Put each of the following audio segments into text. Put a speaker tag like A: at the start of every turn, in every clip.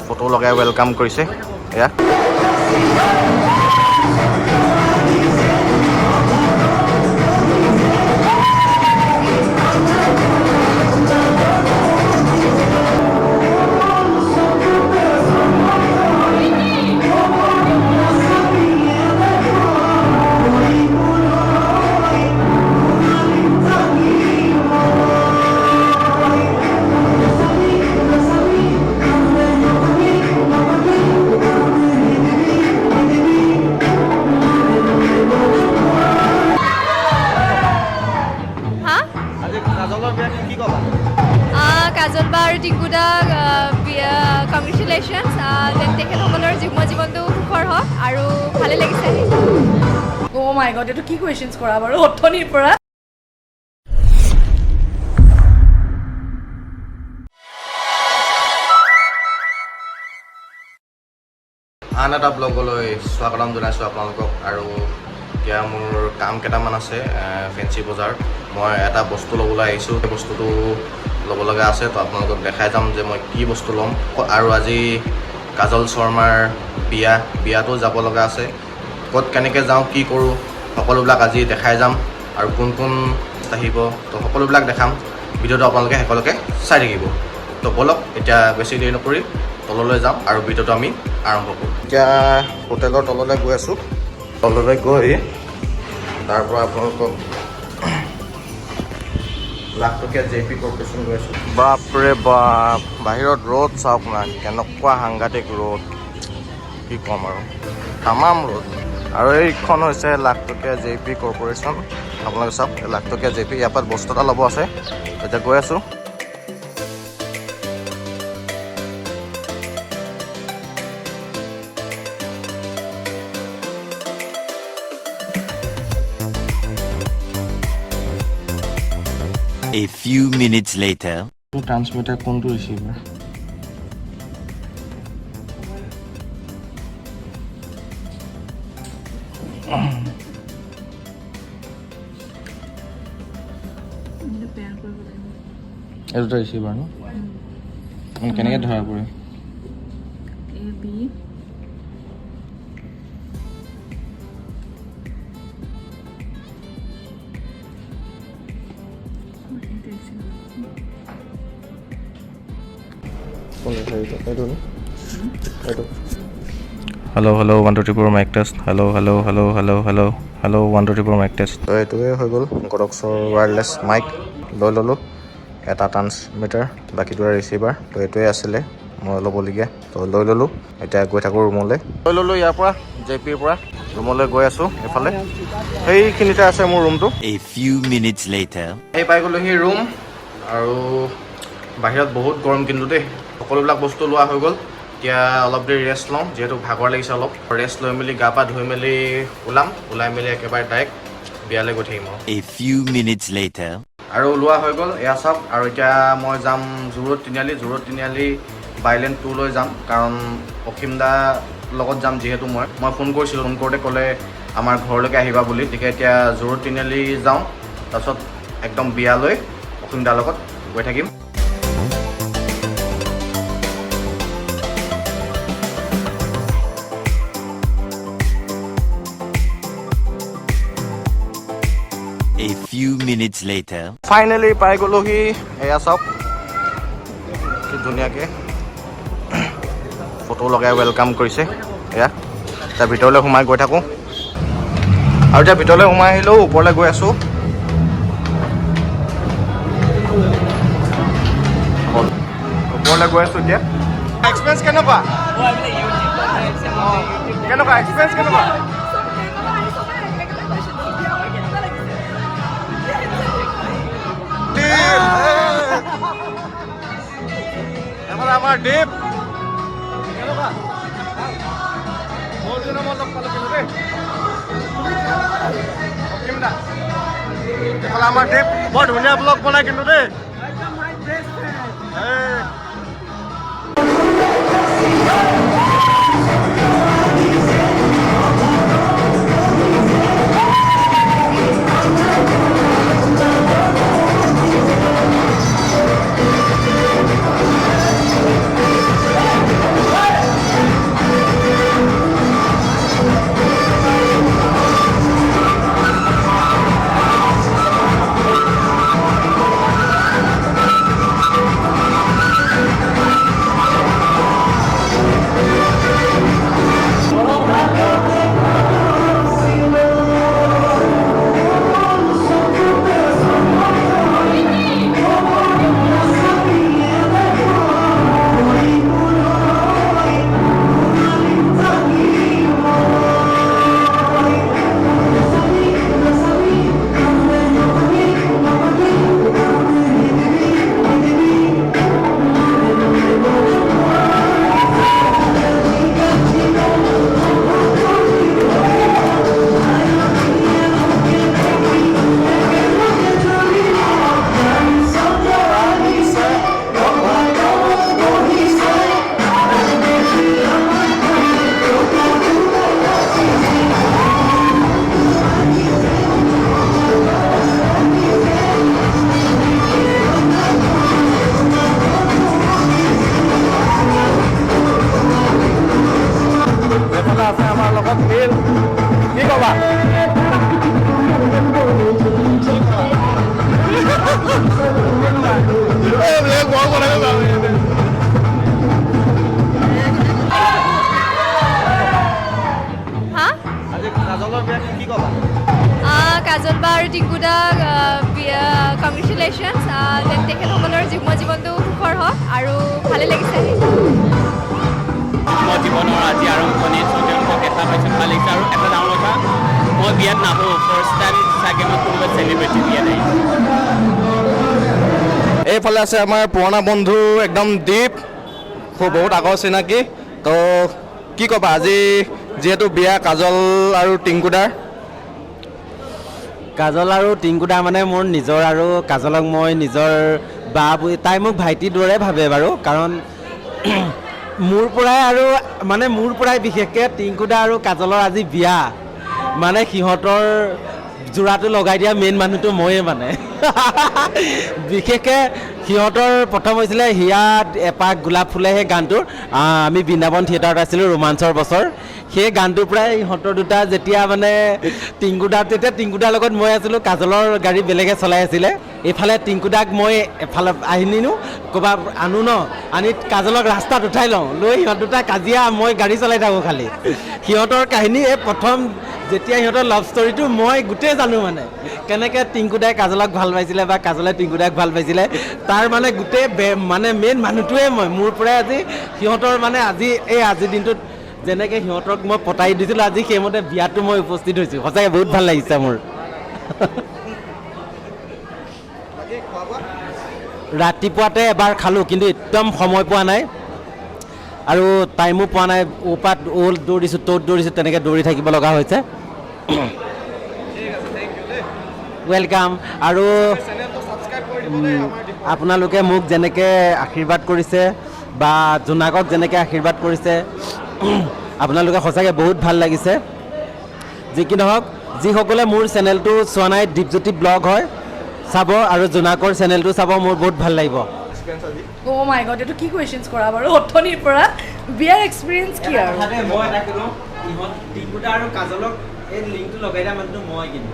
A: Photo লগাই welcome কৰিছে। এয়া
B: হা। কাজল বা আৰু টিংকু দাক বিয়া কংগ্ৰেচুলেশ্যনছ। তেখেতসকলৰ যুগ্ম জীৱনটো সুখৰ হওক আৰু ভালে লাগিছে আহি।
C: অ' মাই গড, এইটো কি কুৱেশ্যনছ কৰা বাৰু অথনিৰ পৰা?
A: আন এটা ব্লগলৈ স্বাগতম জনাইছোঁ আপোনালোকক। আৰু এতিয়া মোৰ কাম কেইটামান আছে ফেঞ্চি বজাৰত। মই এটা বস্তু ল'বলৈ আহিছোঁ, সেই বস্তুটো ল'ব লগা আছে। তো আপোনালোকক দেখাই যাম যে মই কি বস্তু ল'ম। আৰু আজি কাজল শৰ্মাৰ বিয়া, বিয়াতো যাব লগা আছে। ক'ত কেনেকৈ যাওঁ, কি কৰোঁ, সকলোবিলাক আজি দেখাই যাম। আৰু কোন কোন আহিব, তো সকলোবিলাক দেখাম। ভিডিঅ'টো আপোনালোকে শেষলৈকে চাই থাকিব। তো ব'লক, এতিয়া বেছি দেৰি নকৰি তললৈ যাওঁ আৰু ভিডিঅ'টো আমি আৰম্ভ কৰোঁ। এতিয়া হোটেলৰ তললৈ গৈ আছোঁ। তললৈ গৈ তাৰ পৰা আপোনালোকক লাখটকীয়া জে পি কৰ্পৰেশ্যন গৈ আছোঁ। বাপৰে বাপ, বাহিৰত ৰ'দ চাওক না, কেনেকুৱা সাংঘাতিক ৰ'দ, কি ক'ম আৰু, তামাম ৰ'দ। আৰু এইখন হৈছে লাখটকীয়া জে পি কৰ্পৰেশ্যন। আপোনালোকে চাওক, এই লাখটকীয়া জে পি। ইয়াৰ পৰা বস্তু এটা ল'ব আছে, এতিয়া গৈ আছোঁ।
D: A few minutes later.
A: Transmitter, কোনটো ৰিচিভাৰ? এইটো দুটা ৰিচিভাৰ ন? কেনেকৈ ধৰা পৰে?
C: A B.
A: কোনটো? হেৰিটো, এইটো নে এইটো? Hello, hello, 1 2 3 4, mic test. Hello, hello, hello, hello, hello, hello, 1 2 3 4, mic test. তো এইটোৱে হৈ গ'ল গডক্সৰ ৱায়াৰলেছ মাইক লৈ ল'লোঁ। এটা ট্ৰান্সমিটাৰ, বাকী দুটা ৰিচিভাৰ। তো এইটোৱে আছিলে মই ল'বলগীয়া, তো লৈ ল'লোঁ। এতিয়া গৈ থাকোঁ ৰুমলৈ। লৈ ল'লোঁ ইয়াৰ পৰা, জে পিৰ পৰা ৰুমলৈ গৈ আছোঁ। এইফালে সেইখিনিতে আছে মোৰ ৰুমটো।
D: A few minutes later.
A: আহি পাই গ'লোহি ৰুম। আৰু বাহিৰত বহুত গৰম কিন্তু দেই। সকলোবিলাক বস্তু লোৱা হৈ গ'ল। এতিয়া অলপ দেৰি ৰেষ্ট লওঁ, যিহেতু ভাগৰ লাগিছে অলপ। ৰেষ্ট লৈ মেলি গা পা ধুই মেলি ওলাম। ওলাই মেলি একেবাৰে ডাইৰেক্ট বিয়ালৈ গৈ থাকিম আৰু।
D: A few minutes later.
A: আৰু ওলোৱা হৈ গ'ল, এয়া চাওক। আৰু এতিয়া মই যাম জোৰত তিনিআলি, জোৰত তিনিআলি বাইলেন টুলৈ যাম, কাৰণ অসীম দা লগত যাম। যিহেতু মই ফোন কৰিছিলোঁ, ফোন কৰোঁতে ক'লে আমাৰ ঘৰলৈকে আহিবা বুলি। গতিকে এতিয়া জোৰত তিনিআলি যাওঁ, তাৰপিছত একদম বিয়ালৈ অসীম দাৰ লগত গৈ থাকিম।
D: A few minutes later.
A: Finally পাই গ'লোহি। এয়া চাওক, কি ধুনীয়াকৈ ফটো লগাই welcome কৰিছে। এয়া এতিয়া ভিতৰলৈ সোমাই গৈ থাকোঁ। আৰু এতিয়া ভিতৰলৈ সোমাই আহিলেও ওপৰলৈ গৈ আছোঁ। ওপৰলৈ গৈ আছোঁ এতিয়া। এক্সপিৰিয়েঞ্চ কেনেকুৱা? কেনেকুৱা এক্সপিৰিয়েঞ্চ, কেনেকুৱা? দীপ! এইফালে আমাৰ দীপ। কেনেকুৱা? বহুত দিনৰ মূৰত লগ পালোঁ কিন্তু দেই। অসীম দা। এইফালে আমাৰ দীপ, বৰ ধুনীয়া ব্লগ বনাই কিন্তু দেই। এই। ক'বা? এইবিলাক বৰ কথা কৈছা।
B: হা।
A: আজি কাজলৰ বিয়াত কি ক'বা?
B: কাজল বা আৰু টিংকু দাক বিয়া কংগ্ৰেচুলেশ্যনছ। তেখেতসকলৰ যুগ্ম জীৱনটো সুখৰ হওক আৰু ভালে লাগিছে।
E: মই জীৱনৰ আজি আৰম্ভণি, চ' তেওঁলোকক দেখা পাইছোঁ, ভাল লাগিছে। আৰু এটা ডাঙৰ কথা, মই বিয়াত নাহোঁ, ফাৰ্ষ্ট টাইম চাগে মই কোনোবা চেলিব্ৰিটি বিয়াত আহিছোঁ।
A: এইফালে আছে আমাৰ পুৰণা বন্ধু একদম দীপ, খুব বহুত আগৰ চিনাকি। তো কি ক'বা, আজি যিহেতু বিয়া কাজল আৰু টিংকুদাৰ?
F: কাজল আৰু টিংকুদা মানে মোৰ নিজৰ, আৰু কাজলক মই নিজৰ বা বুলি, তাই মোক ভাইটিৰ দৰে ভাবে বাৰু। কাৰণ মোৰ পৰাই আৰু মানে মোৰ পৰাই বিশেষকৈ টিংকুদা আৰু কাজলৰ আজি বিয়া, মানে সিহঁতৰ যোৰাটো লগাই দিয়া মেইন মানুহটো ময়ে। মানে বিশেষকৈ সিহঁতৰ প্ৰথম হৈছিলে হিয়াত এপাক গোলাপ ফুলে, সেই গানটোৰ। আমি বৃন্দাবন থিয়েটাৰত আছিলোঁ, ৰোমাঞ্চৰ বছৰ। সেই গানটোৰ পৰাই ইহঁতৰ দুটা যেতিয়া মানে টিংকুদা, তেতিয়া টিংকুদাৰ লগত মই আছিলোঁ, কাজলৰ গাড়ী বেলেগে চলাই আছিলে। এইফালে টিংকুদাক মই এফালে আহি নিনো, ক'ৰবাত আনো ন, আনি কাজলক ৰাস্তাত উঠাই লওঁ, লৈ সিহঁত দুটা কাজিয়া, মই গাড়ী চলাই থাকোঁ খালি। সিহঁতৰ কাহিনী এই প্ৰথম যেতিয়া সিহঁতৰ লাভ ষ্টৰিটো মই গোটেই জানো, মানে কেনেকৈ টিংকুদাই কাজলক ভাল পাইছিলে বা কাজলে টিংকুদাক ভাল পাইছিলে, তাৰ মানে গোটেই মানে মেইন মানুহটোৱে মই। মোৰ পৰাই আজি সিহঁতৰ মানে আজি এই আজিৰ দিনটোত যেনেকৈ সিহঁতক মই পতাই দিছিলোঁ, আজি সেইমতে বিয়াতো মই উপস্থিত হৈছোঁ। সঁচাকৈ বহুত ভাল লাগিছে মোৰ। ৰাতিপুৱাতে এবাৰ খালোঁ, কিন্তু একদম সময় পোৱা নাই আৰু টাইমো পোৱা নাই। অ'পাত অ'ল দৌৰিছোঁ, ত'ত দৌৰিছোঁ, তেনেকৈ দৌৰি থাকিব লগা হৈছে। Welcome. আৰু আপোনালোকে মোক যেনেকৈ আশীৰ্বাদ কৰিছে বা জোনাকক যেনেকৈ আশীৰ্বাদ কৰিছে আপোনালোকে, সঁচাকৈ বহুত ভাল লাগিছে। যি কি নহওক, যিসকলে মোৰ চেনেলটো চোৱা নাই, দীপজ্যোতি ব্লগ হয়, চাব আৰু জোনাকৰ চেনেলটো চাব, মোৰ বহুত ভাল লাগিব।
C: অ' মাই গড, এইটো কি কুৱেশ্যনছ কৰা বাৰু অথনিৰ পৰা? বিয়াৰ এক্সপিৰিয়েঞ্চ কি আৰু?
F: মই এটা কওঁ, ইহঁত টিংকুদা আৰু কাজলক এই লিংকটো লগাই দিয়া মানুহটো মই কিন্তু।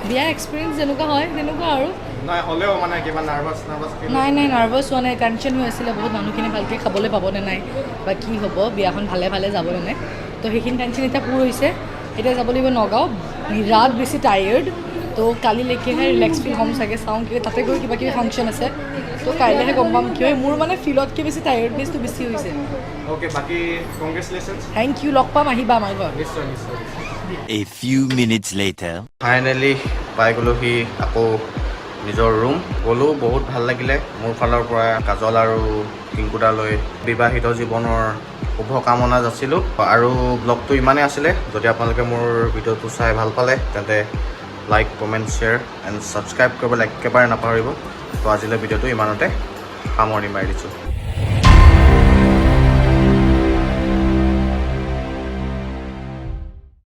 C: বিয়াৰ এক্সপিৰিয়েঞ্চ যেনেকুৱা হয় তেনেকুৱা আৰু।
A: নাই হ'লেও মানে কিবা নাৰ্ভাছ নাৰ্ভাছ?
C: নাই নাই, নাৰ্ভাছ হোৱা নাই। টেনশ্যন হৈ আছিলে বহুত, মানুহখিনি ভালকৈ খাবলৈ পাবনে নাই বা কি হ'ব, বিয়াখন ভালে ভালে যাবনে নাই। তো সেইখিনি টেনশ্যন এতিয়া পূৰ হৈছে। এতিয়া যাব লাগিব নগাঁও। বিৰাট বেছি টায়াৰ্ড। তো কালিলৈকেহে ৰিলেক্স ফিল হ'ম চাগে। চাওঁ কি, তাতে গৈ কিবা কিবি ফাংচন আছে, তো কাইলৈহে গম পাম কি হয়। মোৰ মানে ফিলতকৈ বেছি টায়াৰ্ডনেছটো বেছি হৈছে।
A: অ'কে, বাকী কংগ্ৰেচুলেশ্যনছ।
C: Thank U. লগ পাম, আহিবা আমাৰ ঘৰত।
A: নিশ্চয় নিশ্চয়।
D: A few minutes later.
A: Finally পাই গ'লোহি আকৌ নিজৰ ৰুম। গ'লোঁ, বহুত ভাল লাগিলে। মোৰ ফালৰ পৰা কাজল আৰু টিংকুদালৈ বিবাহিত জীৱনৰ শুভকামনা যাচিলোঁ। আৰু ব্লগটো ইমানেই আছিলে। যদি আপোনালোকে মোৰ ভিডিঅ'টো চাই ভাল পালে, তেন্তে like, comment, share and subscribe কৰিবলৈ একেবাৰে নাপাহৰিব। তো আজিলৈ ভিডিঅ'টো ইমানতে সামৰণি মাৰি দিছোঁ।